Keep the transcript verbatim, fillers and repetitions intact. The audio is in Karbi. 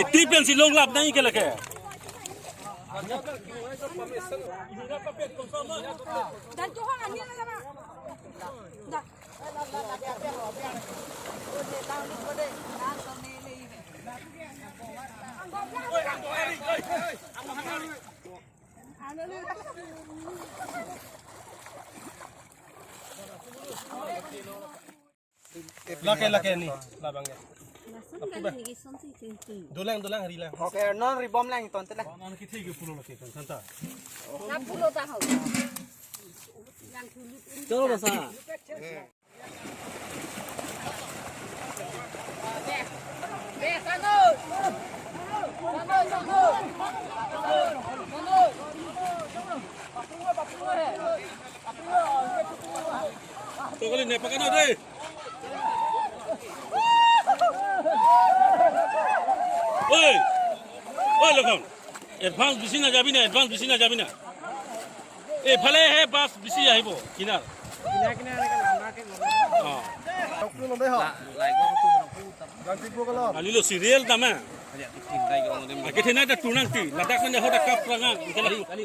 Iti pensi longlap nangji ke lake. Lake, lake ni, labang ya. Lason kali ni, kison si ting ting. Dolang, dolang, rilang. Okay, non ribom lang ton tela. Non kithi ke pulo lake ton, santa. Na pulo ta ho. Chalo basa. Tokali ne pakana dei. Oi. Oi, Lokhan. Advance bisi na jabi na, advance bisi na jabi na. Ephale he bus bisi ahibo, kinar. Kinar, kinar, kinar, kinar. Oh. Doktu nombe ho. Ganti po kalo. Alilo serial tama. Ake thena ta tunang ti. Ladak nang hoda kap rangan. Kali, kali,